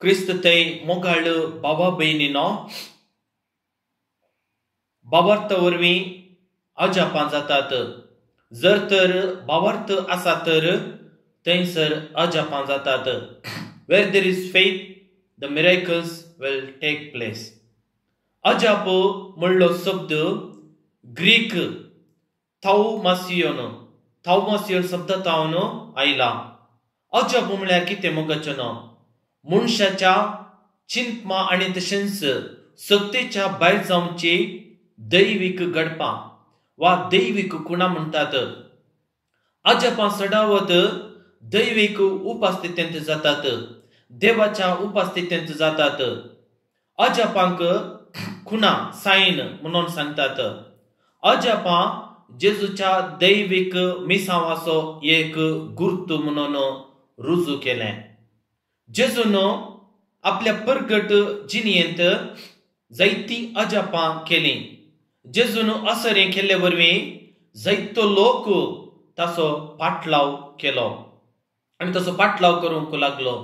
क्रिस्त थंय मोगाळ बाबा भयणीनो, भावार्थ वरवीं अजापां जातात. जर तर भावार्थ आसा तर थंयसर अजापां जातात. Where there is faith the miracles will take place. अजाप म्हणलो शब्द ग्रीक थाउमासियोन थाउमासियोन शब्द तावन आयला. अजाप म्हळ्यार कितें मोगाचें? मनशाच्या चिंतमा आनी तशेंच सक्तेच्या भायर जावची दैवीक घडपां वा दैवीक खुणा म्हणटात. अजापां चडावत दैवीक उपस्थितींत जातात, देवाच्या उपस्थितींत जातात. अजापांक खुणा सायन म्हणून सांगतात. अजापां जेजूच्या दैवीक मिसांवाचो एक गुर्तू म्हणून रुजू केलें. जेजून आपल्या परगट जिणेंत जायतीं अजापां केलीं. जेजून असरें केल्ले वरवीं जायतो लोक ताचो पाटलाव केलो आनी ताचो पाटलाव करूंक लागलो.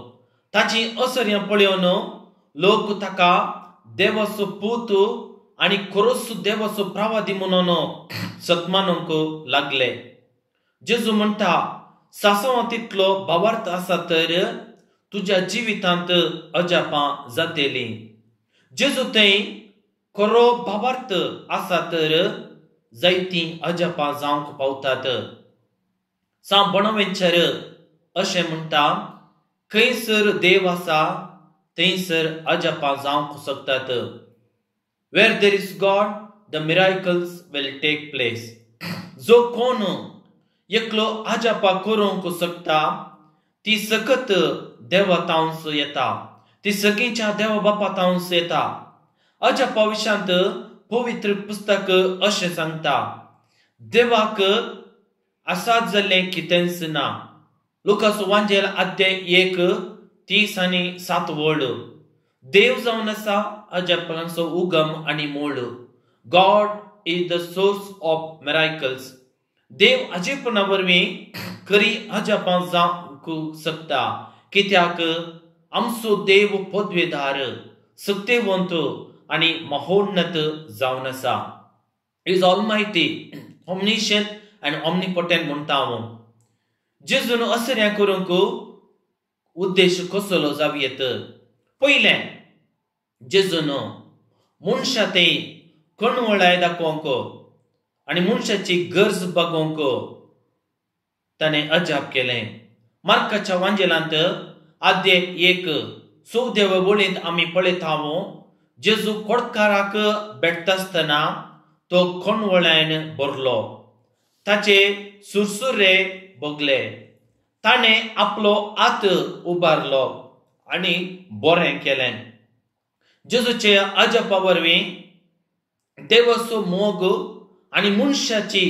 ताची असर्यां पळोवन लोक ताका देवाचो पूत आनी खरोच देवाचो प्रवादी म्हणून सत्मानूंक लागले. जेजू म्हणटा, सासवां तितलो भावार्थ आसा तर तुज्या जिवितांत अजापां जातलीं. जेजू थंय खरो भावार्थ आसा तर जायतीं अजापां जावंक पावतात. सांत बोनावेंचर अशें म्हणटा, खंयसर देव आसा थंयसर अजापां जावंक शकतात. Where there is God the miracles will take place. जो कोण एकलो अजापां करूंक शकता ती सकत देवा तावंस येता, ती सगळींच्या देवा बापा तावंस येता. अजापा विशांत पवित्र पुस्तक अशें सांगता, देवाक आसात जाल्लें कितेंच ना. लुकास वांजेल अध्याय 1:30 आनी 7 वळ. देव जावन आसा अजापांचो उगम आनी मूळ. God is the source of miracles. देव अजेपणा वरवीं खरी अजापां जावंक शकता, कित्याक आमचो देव पदवेदार, सक्तेवंत आनी महोन्नत जावन आसा. Is almighty, omniscient and omnipotent म्हणटा हांव. जेजून असऱ्यां करूंक उद्देश कसलो जावं येत? पयलें, जेजून मनशा थंय कणवळाय दाखोवंक आनी मनशाची गरज भागोवंक ताणें अजाप केलें. मार्काच्या वांजेलांत अध्याय 1:14 वळींत आमी पळयता, जेजू कोडकाराक भेटता आसतना तो कणवळायन भरलो, ताचे सुरसुरे भोगले, ताणें आपलो हात उबारलो आनी बरें केलें. जेजूचे अजापा वरवीं देवाचो मोग आनी मनशाची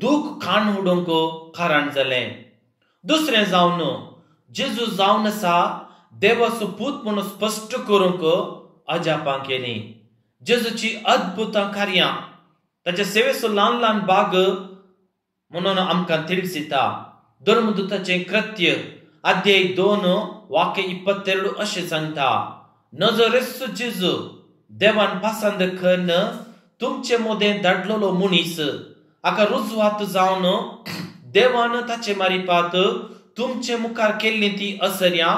दूख खाण उडोवंक कारण जालें. दुसरें जावन जेजू जावन आसा देवाचो पूत म्हणून स्पश्ट करूंक अजापां केलीं. जेजूची अद्भुत कार्यां ताच्या सेवेचो ल्हान ल्हान भाग म्हणून आमकां तिळसिता. धर्मदूताचें कृत्य अध्याय 2:22 अशें सांगता, नजरेचो जेजू देवान पसंद करून तुमचे मदें धाडलेलो मनीस हाका रुजवात जावन देवान ताचे मारिपात तुमचे मुखार केल्ली ती असर्यां,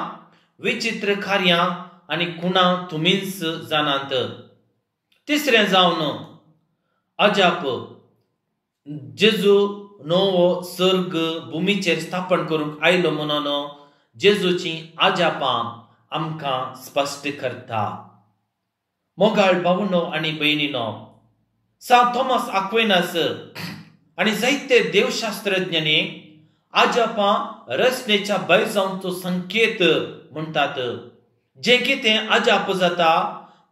विचित्र कार्यां आनी खुणां तुमीच जाणात. तिसरें जावन अजाप जेजू नवो सर्ग भुमीचेर स्थापन करूंक आयलो म्हणून जेजूची अजापां आमकां स्पश्ट करता. मोगाळ भावनो आनी भयणीनो, सांत थॉमस आक्विनास आनी जायते देवशास्त्रज्ञांनी अजापां रचनेच्या भायर जावचो संकेत म्हणटात. जें कितें अजाप जाता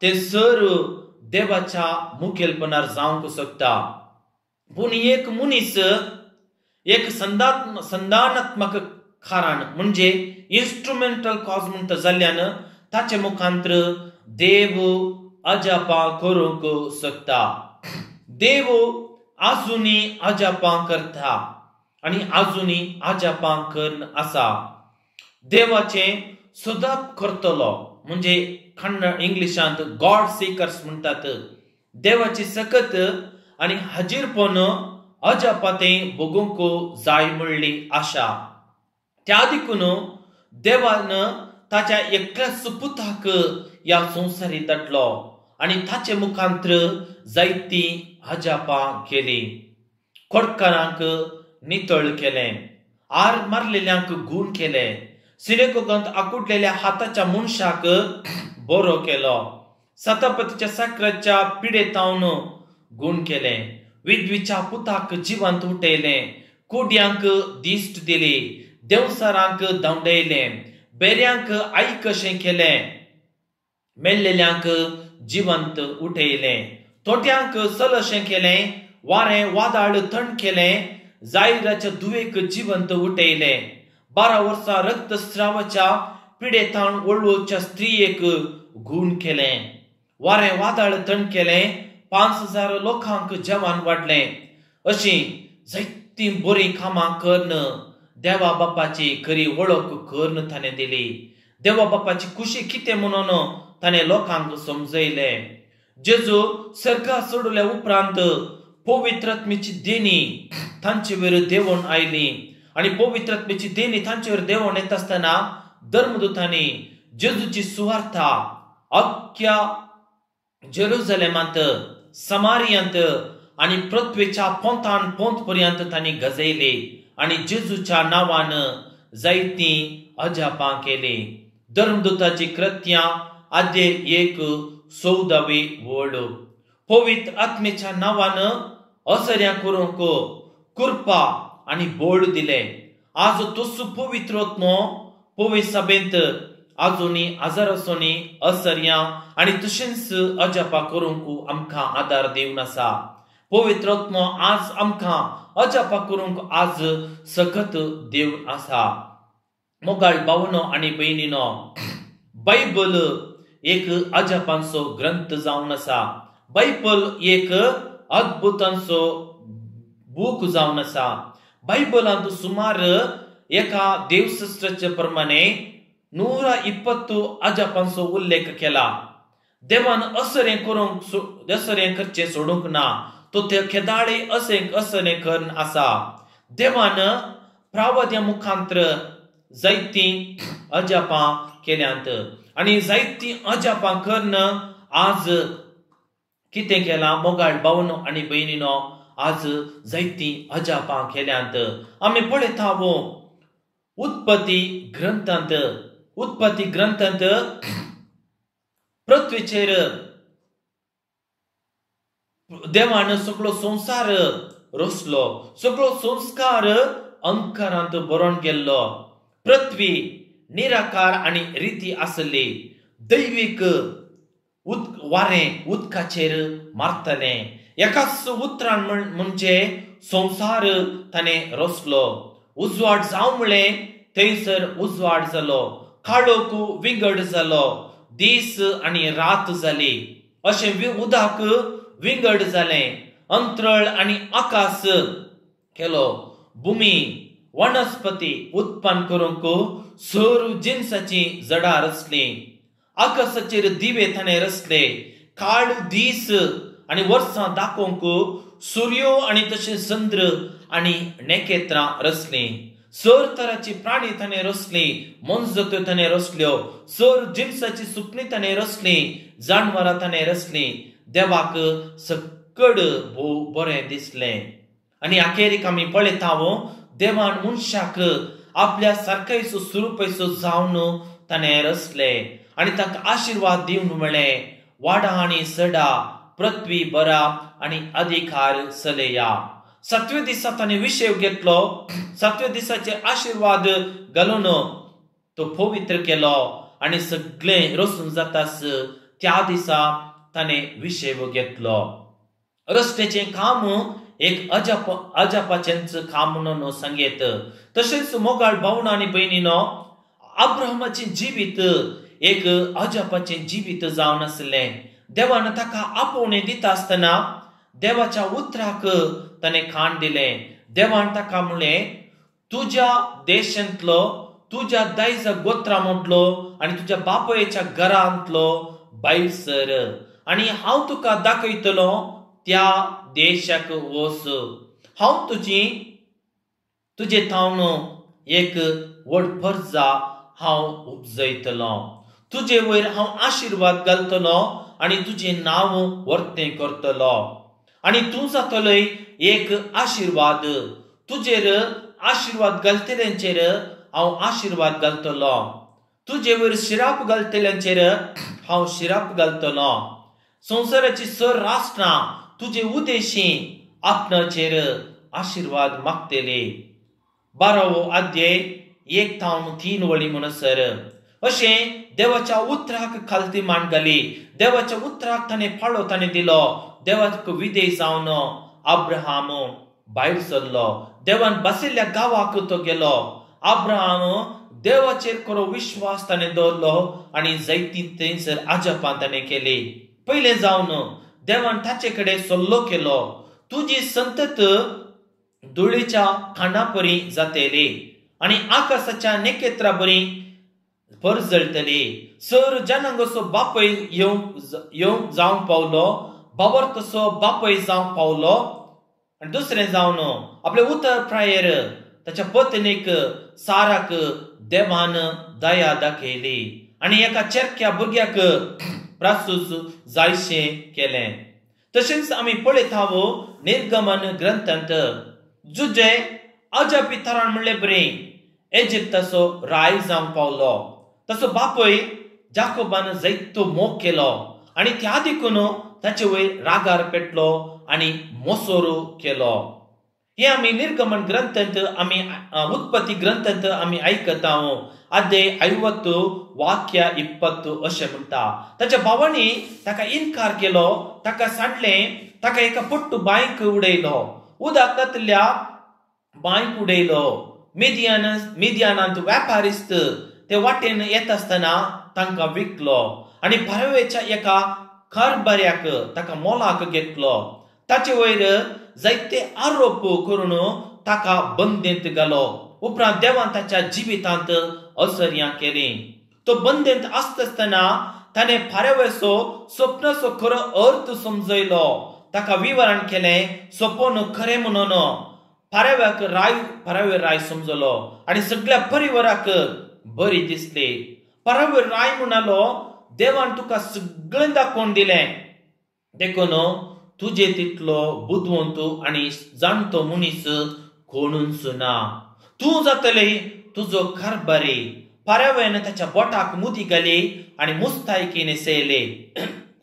तें सर देवाच्या मुखेलपणार जावंक शकता. पूण एक मनीस एक संधानात्मक कारण म्हणजे इन्स्ट्रुमेंटल कॉज म्हणटा जाल्ल्यान ताचे मुखांतर देव अजापां करूंक शकता. देव आजुनी अजापां करता आनी आजुनी अजापां करून आसा. देवाचें सदांच करतलो. म्हणजे कन्नड इंग्लिशांत गॉड सीकर्स म्हणटात. देवाची सकत आनी हाजीरपण अजापातें भोगूंक जाय म्हणली आशा. त्या देखून देवान ताच्या एकल्याच पुताक ह्या संवसारी धाडलो आनी ताचे मुखांत्र जायतीं अजापां केलीं. खोडकारांक नितळ केलें, आर मारलेल्यांक गूण केले, सिनेगोगांत आकुटलेल्या हाताच्या मनशाक बरो केलो, सतापतीच्या साकराच्या पिडेतावन गूण केलें, विधवीच्या पुताक जिवंत उठयलें, कुड्यांक दिश्ट दिली, देंवसारांक धांवडयलें, बेऱ्यांक आयकशें केलें, मेल्लेल्यांक जिवंत उठयलें, तोट्यांक सलशें केलें, वारें वादाळ थंड केलें, जायराच्या दुवेक जिवंत उठयलें, 12 वर्सां रक्तस्रावाच्या पिडेतान वळवळच्या स्त्रियेक गूण केलें, वारें वादाळ थंड केलें, 5000 लोकांक जेवण वाडलें. अशीं जायतीं बरीं कामां करून देवा बापाची खरी वळख करून ताणें दिली. देवा बापाची खुशी कितें म्हणून ताणें लोकांक समजयलें. जेजू सर्गा सोडल्या उपरांत पवित्र आत्म्याची देणी तांचे वयर देंवून आयली आनी पवित्र आत्म्याची देणी तांचे वयर देंवून येता आसतना धर्मदूतांनी जेजूची सुवार्ता अख्ख्या जेरुजलेमांत, समारियांत आनी पृथ्वेच्या पोंतान पोंत पर्यंत तांणी गजयली आनी जेजूच्या नांवान जायतीं अजापां केलीं. धर्मदूताची कृत्यां आद्य 1:14 वळ. पवित्र आत्म्याच्या नांवान असऱ्यां करूंक कृपा आनी बळ दिलें. आज तोच पवित्र आत्मो पवित्र सभेंत आजुनी हजारासोनी असऱ्यां आनी तशेंच अजापां करूंक आमकां आदार दिवन आसा. पवित्र आत्मो आज आमकां अजापां करूंक आज सकत दिवन आसा. मोगाळ भावनो आनी भयणीनो, बायबल एक अजापांचो ग्रंथ जावन आसा. बायबल एक अद्भुतांचो बूक जावन आसा. बायबलांत सुमार एका देवशास्त्राचे प्रमाणे 120 अजापांचो उल्लेख केला. देवान असरें करूंक असरें करचें सोडूंक ना, तो ते केदाळे असें असरें करून आसा. देवान प्रावद्या मुखांत्र जायतीं अजापां केल्यांत आनी जायतीं अजापां करून आज कितें केलां मोगाळ भावनो आनी भयणीनो, आज जायतीं अजापां केल्यांत. आमी पळयता उत्पत्ती ग्रंथांत, उत्पत्ती ग्रंथांत पृथ्वीचेर देवान सगळो संवसार रचलो, सगळो संस्कार अंकारांत बरोवन गेल्लो. पृथ्वी निराकार आनी रिती आसली. दैवीक वारें उदकाचेर मारतलें. एकाच उतरान म्हणजे संवसार ताणें रचलो. उजवाड जावं म्हळें, थंयसर उजवाड जालो. काळोख विंगड जालो, दीस आनी रात जाली. अशें उदक विंगड जालें. अंतरळ आनी आकाश केलो. भूमी वनस्पती उत्पन्न करूंक सर्व जिनसाचीं जडां रचलीं. आकाशाचेर दिवे ताणें रचले. काळ दीस आनी वर्सां दाखोवंक सुर्यो आनी तशें चंद्र आनी नखेत्रां रचलीं. सर तराची प्राणी ताणें रचलीं, मोनजात्यो ताणें रचल्यो, सर जिनसाची सुकणीं ताणें रचलीं, जानवरां ताणें रचलीं. देवाक सकड भोव बरें दिसलें. आनी अखेरीक आमी पळयता देवान मनशाक आपल्या सारकेचो स्वरुपाचो जावन ताणें रचलें आनी ताका आशिर्वाद दिवन म्हळें, वाडा आनी सडा, पृथ्वी बरा आनी अधिकार चलया. सातव्या दिसा ताणें विशय घेतलो. सातव्या दिसाचे आशिर्वाद घालून तो पवित्र केलो आनी सगळें रचून जाताच त्या दिसा ताणें विशय घेतलो. रस्त्याचें काम एक अजापाचेंच काम म्हणून सांगयत. तशेंच मोगाळ भावना आनी भयणीनो, अब्राहमाचें जिवीत एक अजापाचें जिवीत जावन आसलें. देवान ताका आपोवणें दिता आसतना देवाच्या उतराक ताणें खाण दिलें. देवान ताका म्हणलें, तुज्या देशांतलो, तुज्या दायजा गोत्रा म्हटलो आनी तुज्या बापायच्या घरांतलो भायर सर आनी हांव तुका दाखयतलो त्या देशाक वच. हांव तुजे थावन एक व्हड परजा हांव उपजयतलो. तुजे वयर हांव आशिर्वाद घालतलो आनी तुजें नांव वर्तें करतलो आनी तूं जातलोय एक आशिर्वाद. तुजेर आशिर्वाद घालतल्यांचेर हांव आशिर्वाद घालतलो, तुजे वयर शिराप घालतल्यांचेर हांव शिराप घालतलो. संवसाराची सर राष्ट्रां तुजे उदेशी आपणाचेर आशिर्वाद मागतली. 12वो अध्याय 1 थावन 3 वळी म्हणसर अशें देवाच्या उतराक खालती मान घाली. देवाच्या उतराक ताणें पाळो ताणें दिलो. देवाक विधेय जावन अब्राहम भायर सरलो. देवान बशिल्ल्या गांवाक तो गेलो. अब्राहम देवाचेर खरो विश्वास ताणें दवरलो आनी जायती थंयसर अजापां ताणें केली. पयलें जावन देवान ताचे कडेन सल्लो केलो, तुजी संतत धुळीच्या खांडा परी जातली आनी आकाशाच्या नखेत्रा बरी परजळटली. सर जनांगसो बापय येवंक जावंक पावलो, बाबर तसो बापय जावंक पावलो. आनी दुसरें जावन आपले उतर प्रायेर ताच्या पत्नीक साराक देवान दया दाखयली आनी एका चेरक्या भुरग्याक प्रासूस जायशें केलें. तशेंच आमी पळयता निर्गमन ग्रंथांत जुजे अजापी थरान म्हणले बरी इजिप्ताचो राय जावंक पावलो. तसो बापय जाकोबान जायतो मोग केलो आनी त्या देखून ताचे वयर रागार पेटलो आनी मोसोरो केलो. हे आमी निर्गमन ग्रंथांत आमी उत्पत्ती ग्रंथांत आमी आयकता. अध्याय 50 वाक्य 20 अशें म्हणटा. ताच्या भावांनी ताका इनकार केलो, ताका सांडलें, ताका एका पट्टू बांयक उडयलो, उदक नातल्या बांयक उडयलो. मिदियानांत वेपारिस्त ते वाटेन येता आसतना तांकां विकलो आनी पारवेच्या एका कारबाऱ्याक ताका मोलाक घेतलो. ताचे वयर जायते आरोप करून ताका बंदेंत घालो. उपरांत देवान ताच्या जिवितांत असर्यां केली. तो बंदेंत आसता आसतना ताणें फारवेचो स्वप्नाचो खरो अर्थ समजयलो. ताका विवरण केलें सपन खरें म्हणून. फारव्याक राय फारवे राय समजलो आनी सगळ्या परिवाराक बरी दिसली. फारवे राय म्हणालो, देवान तुका सगळें दाखोवन दिलें, देखून तुजे तितलो बुदवंत आनी जाणटो मनीस कोणूच ना. तूं जातले तुजो कारभारी. पाराव्यान ताच्या बोटाक मुदी घाली आनी मुस्तायकी न्हेसयली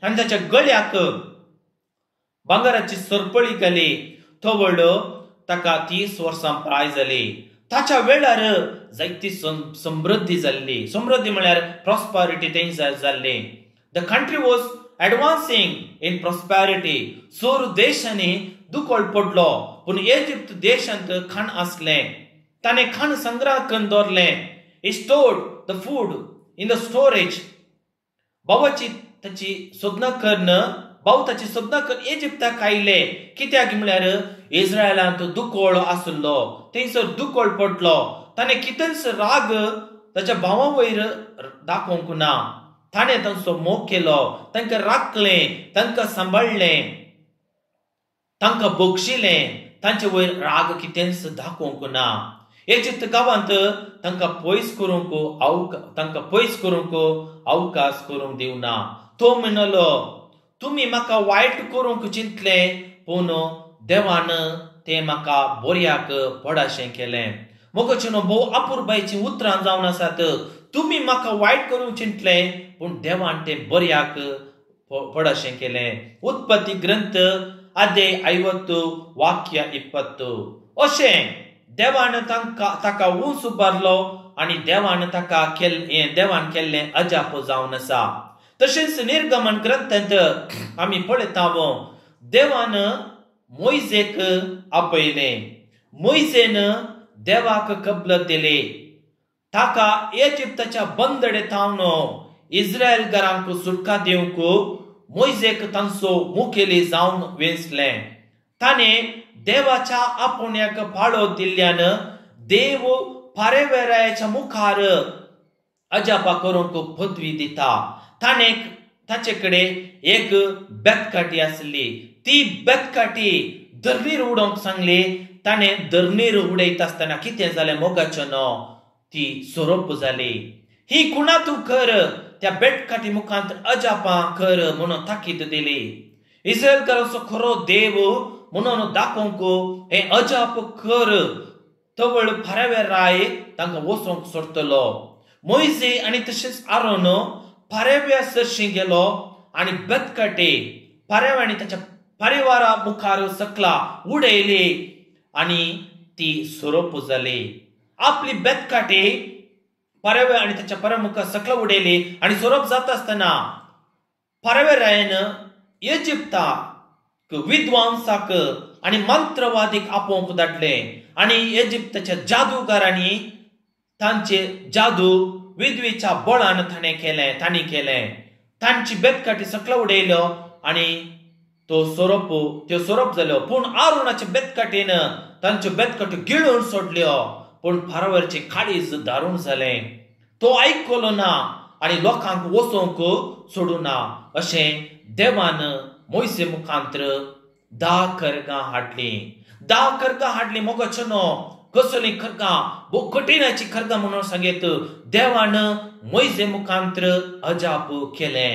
आनी ताच्या गळ्याक भांगराची सरपळी घाली. तो व्हडलो ताका 30 वर्सां प्राय जाली. ताच्या वेळार जायती समृद्धी जाल्ली. समृद्धी म्हळ्यार प्रॉस्पेरिटी थंय जाल्ली. The country was advancing in prosperity. सोर देशांनी दुकळ पडलो, पूण इजिप्त देशांत खाण आसलें. ताणें खाण संग्रह करून दवरलें. He stored the food in the storage. भावाची ताची सोदनां करून भाव ताची सोदनां करून इजिप्ताक आयले. कित्याक म्हळ्यार इस्रायलांत दुकळ आसलो, थंयसर दुकळ पडलो. ताणें कितेंच राग ताच्या भावा वयर दाखोवंक ना. ताणें तांचो मोग केलो, तांकां राखलें, तांकां सांबाळ्ळें, तांकां बक्षिलें. तांचे वयर राग कितेंच दाखोवंक ना. इजिप्त गांवांत तांकां पयस करूंक अवकाश करूंक दिवना. तो म्हणलो, तुमी म्हाका वायट करूंक चिंतलें, पूण देवान तें म्हाका बऱ्याक पडाशें केलें. मोगोचें भोव अपुरबायचीं उतरां जावन आसात. तुमी म्हाका वायट करूंक चिंतलें, पूण देवान तें बऱ्याक पडाशें केलें. उत्पत्ती ग्रंथ अध्याय 50 वाक्य 20. अशें देवान ताका उंच उबारलो आनी देवान ताका देवान केल्लें अजाप जावन आसा. तशेंच निर्गमन ग्रंथांत आमी पळयता देवान मोयजेक आपयलें. मोयजेन देवाक कबलत दिली. ताका इजिप्ताच्या बंदडे थावन इस्रायल घरांक सुटका दिवंक मोयजेक तांचो मुखेली जावन वेंचलें. ताणें देवाच्या आपोवण्याक पाळो दिल्ल्यान देव पारेवेरायाच्या मुखार अजापा करूंक पदवी दिता. ताणें ताचे कडेन एक बेतकाटी आसली, ती बेतकाटी धरणीर उडोवंक सांगली. ताणें धरणीर उडयता आसतना कितें जालें मोगाचें न्हू, ती सोरोप जाली. ही कुणा तूं कर, त्या बेटकाटी मुखांत अजापां कर म्हणून ताकीद दिली. इस्रायलकारांचो खरो देव म्हणून दाखोवंक हें अजाप कर, तवळ फारावे राय तांकां वचोंक सोडटलो. मोयजे आनी तशेंच आरोन फाराव्या सरशी गेलो आनी बेतकाटी फाराव्या आनी ताच्या परिवारा मुखार सकला उडयली आनी ती सोरोप जाली. आपली बेतकाटी पारवे आनी ताच्या परा मुखार सकला उडयली आनी सोरोप जाता आसतना पारवे रायन इजिप्ताक विद्वांसाक आनी मंत्रवादीक आपोवंक धाडले आनी इजिप्ताच्या जादूगारांनी तांचे जादू विद्वेच्या बळान ताणें केलें, तांणी केलें. तांची बेतकाटी सकला उडयल्यो आनी तो सोरोप, त्यो सोरोप जाल्यो. पूण आरुणाच्या बेतकाटीन तांच्यो बेतकाट्यो गिळून सोडल्यो. पूण फारावरचें काळीज दारूण जालें, तो आयकलो ना आनी लोकांक वचोंक सोडूं ना. अशें देवान मोयसे मुखांत्र 10 खरगां हाडलीं. 10 खरगां हाडलीं मोगाचें न्हू, कसलीं खरगां, भोव कठीणाची खरगां म्हणून सांगेत देवान मोयसे मुखांत्र अजाप केलें.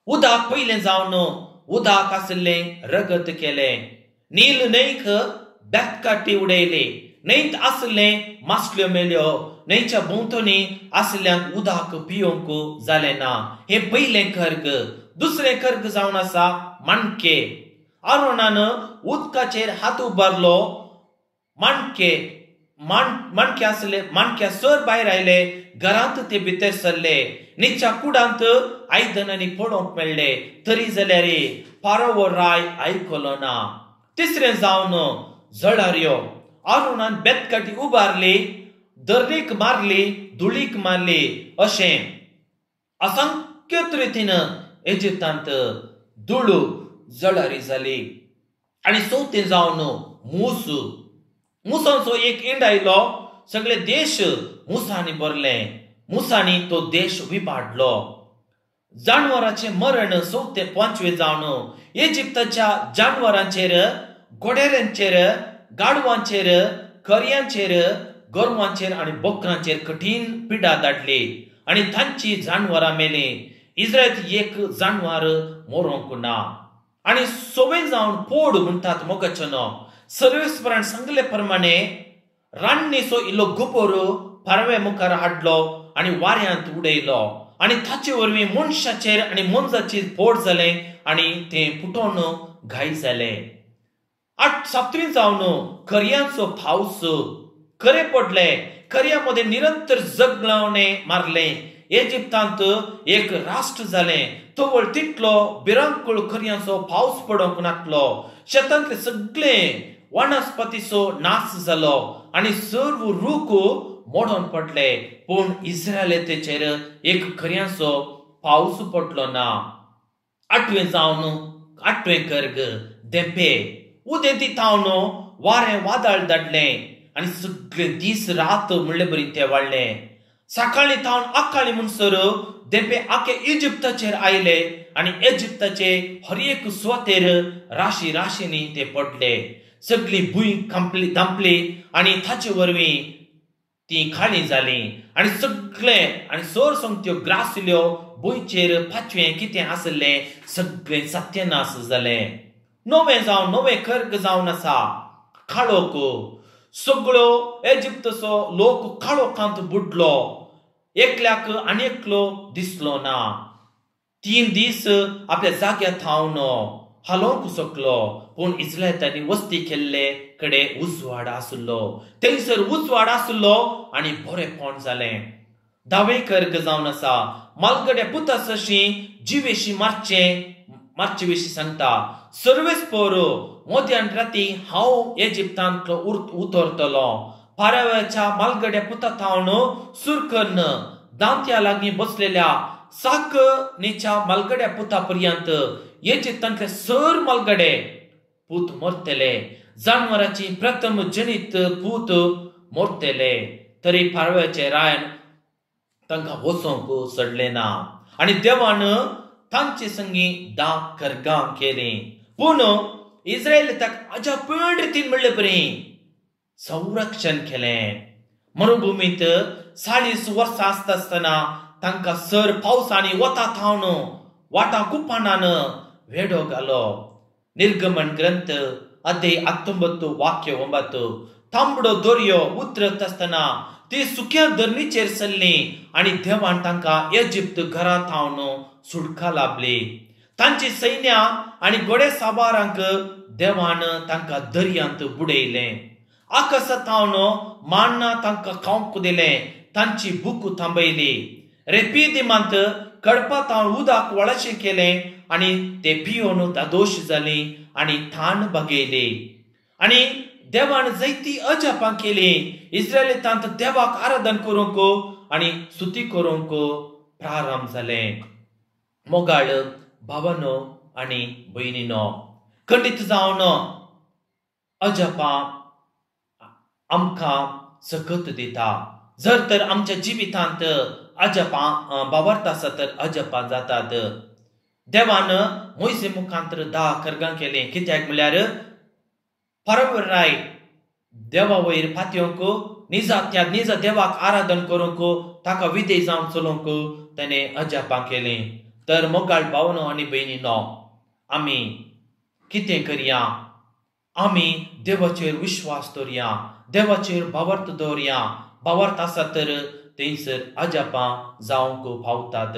उदक पयलें जावन उदक आशिल्लें रगत केलें. नील न्हंयक बेतकाटी उडयली. न्हंयत आशिल्लें मासल्यो मेल्यो. न्हंयच्या भोंवतणी आशिल्ल्यांक उदक पिवंक जालें ना. हें पयलें खर्ग. दुसरें खर्ग जावन आसा माणके. आरोणान उदकाचेर हात उबारलो. माणके माणके आसले, माणक्या सर भायर आयले, घरांत ते भितर सरले. निच्या कुडांत आयदनांनी पळोवंक मेळ्ळे, तरी जाल्यार पारोवो राय आयकलो ना. तिसरें जावन जळारयो. आरुणान बेतकाटी उबारली, दर्रीक मारली, धुळीक मारली. अशें असंख्य रितीन इजिप्तांत धुळू जळारी जाली. आनी चवथें जावन मूस. मुसांचो एक इंड आयलो, सगळे देश मुसांनी भरले. मुसांनी तो देश विबाडलो. जानवराचें मरण चवथें पांचवें जावन इजिप्ताच्या जानवरांचेर, घोडेऱ्यांचेर, गाडवांचेर, करयांचेर, गोरवांचेर आनी बोकरांचेर कठीण पिडा धाडली आनी तांची जानवरां मेलीं. इस्रायल एक जानवर मरोंक ना. आनी सवें जावन पोड म्हणटात मोगाचें न्हू, सर्वेस्परान सांगले प्रमाणे रान्नीचो इल्लो गोबोर पारवे मुखार हाडलो आनी वाऱ्यांत उडयलो आनी ताचे वरवीं मनशाचेर आनी मनशाचेर पोड जालें आनी तें फुटोवन घाय जालें. 8 सातवी जावन करयांचो पावस. खरे पडले, करया मदें निरंतर जगलावणे मारलें. इजिप्तांत एक राष्ट्र जालें. तवळ तितलो भिरांकूळ करयांचो पावस पडोवंक नासलो. शेतांतले सगळे वनस्पतीचो नाश जालो आनी सर्व रूख मोडून पडले. पूण इस्रायलाचेर एक खऱ्यांचो पावस पडलो ना. 8वें जावन 8वें कर्ग धेंपे. उदेंती थावन वारें वादळ धाडलें आनी सगळे दीस रात म्हणले बरी ते वाडलें. सकाळीं थावन अकाळी म्हणसर धेंपे आखे इजिप्ताचेर आयले आनी इजिप्ताचे हर एक सुवातेर राशी राशींनी ते पडले. सगळी भूंय कांपली धांपली आनी ताचे वरवीं ती खाली जाली आनी सगळे आनी सर सोमत्यो ग्रासल्यो भुंयचेर पाचवें कितें आसलें सगळें सत्यानाश जालें. 9वें जावन 9वें खर्ग जावन आसा काळोख. सगळो इजिप्तचो लोक काळोखांत बुडलो. एकल्याक आनी एकलो दिसलो ना. 3 दीस आपल्या जाग्यार थावन हालोवंक शकलो. पूण इस्रायलांनी वस्ती केल्ले कडेन उजवाड आसलो. थंयसर उजवाड आसलो आनी बरेपण जालें. 10वें खर्ग जावन आसा मालगड्या पुता सशी जिवेशी मारचे विशीं सांगता. सर्वेस्पर मोद्यान राती हांव इजिप्तांतलो उतरतलो. पाराव्याच्या मालगड्या पुता थावन सुरकन्न दांत्या लागीं बसलेल्या साकनीच्या मालगड्या पुता पर्यंत इजिप्तांतले सर मालगडे पूत मरतले. जानवराची प्रथम जनित पूत मोरतले तरी पारव्याचे रायन तांकां वचोंक चडलें ना आनी देवान तांचे संगी दा करगां केलीं. पूण इस्रायल ताका अजापण रितीन म्हणले बरी संरक्षण केलें. मरुभुमींत 40 वर्सां आसता आसतना तांकां सर पावसांनी वता थावन वाटा कुपानान वेडो घालो. निर्गमन ग्रंथ अध्याय 19 वाक्य 9. तांबडो दर्यो उतरत आसतना ती सुक्या धरणीचेर सरली आनी देवान तांकां इजिप्त घरा थावन सुटका लाभली. तांची सैन्यां आनी घोडे साबारांक देवान तांकां दर्यांत बुडयलें. आकाशा थावन मान्ना तांकां खावंक दिलें, तांची भूक थांबयली. रेपिदिमांत कडपा थावन उदक वळशें केलें आनी ते पियोन दादोश जाली आनी थान भागयली. आनी देवान जायती अजापां केली. इस्रायलितांत देवाक आराधन करूंक आनी स्तुती करूंक प्रारंभ जालें. मोगाळ भावानो आनी भयणीनो, खंडीत जावन अजापां आमकां सकत दिता. जर तर आमच्या जिवितांत अजापां बावरता आसा तर अजापां जातात. देवान मोयसे मुखांतर 10 करगां केलें कित्याक म्हणल्यार परवराय देवा वयर पातयोंक निजा त्या निजा देवाक आराधन करूंक ताका विधेय जावन चलोवंक ताणें अजापां केलीं. तर मोगाळ भावनो आनी भयणीनो, आमी कितें करया? आमी देवाचेर विश्वास दवरया, देवाचेर भावार्थ दवरया. भावार्थ आसा तर थंयसर अजापां जावंक पावतात.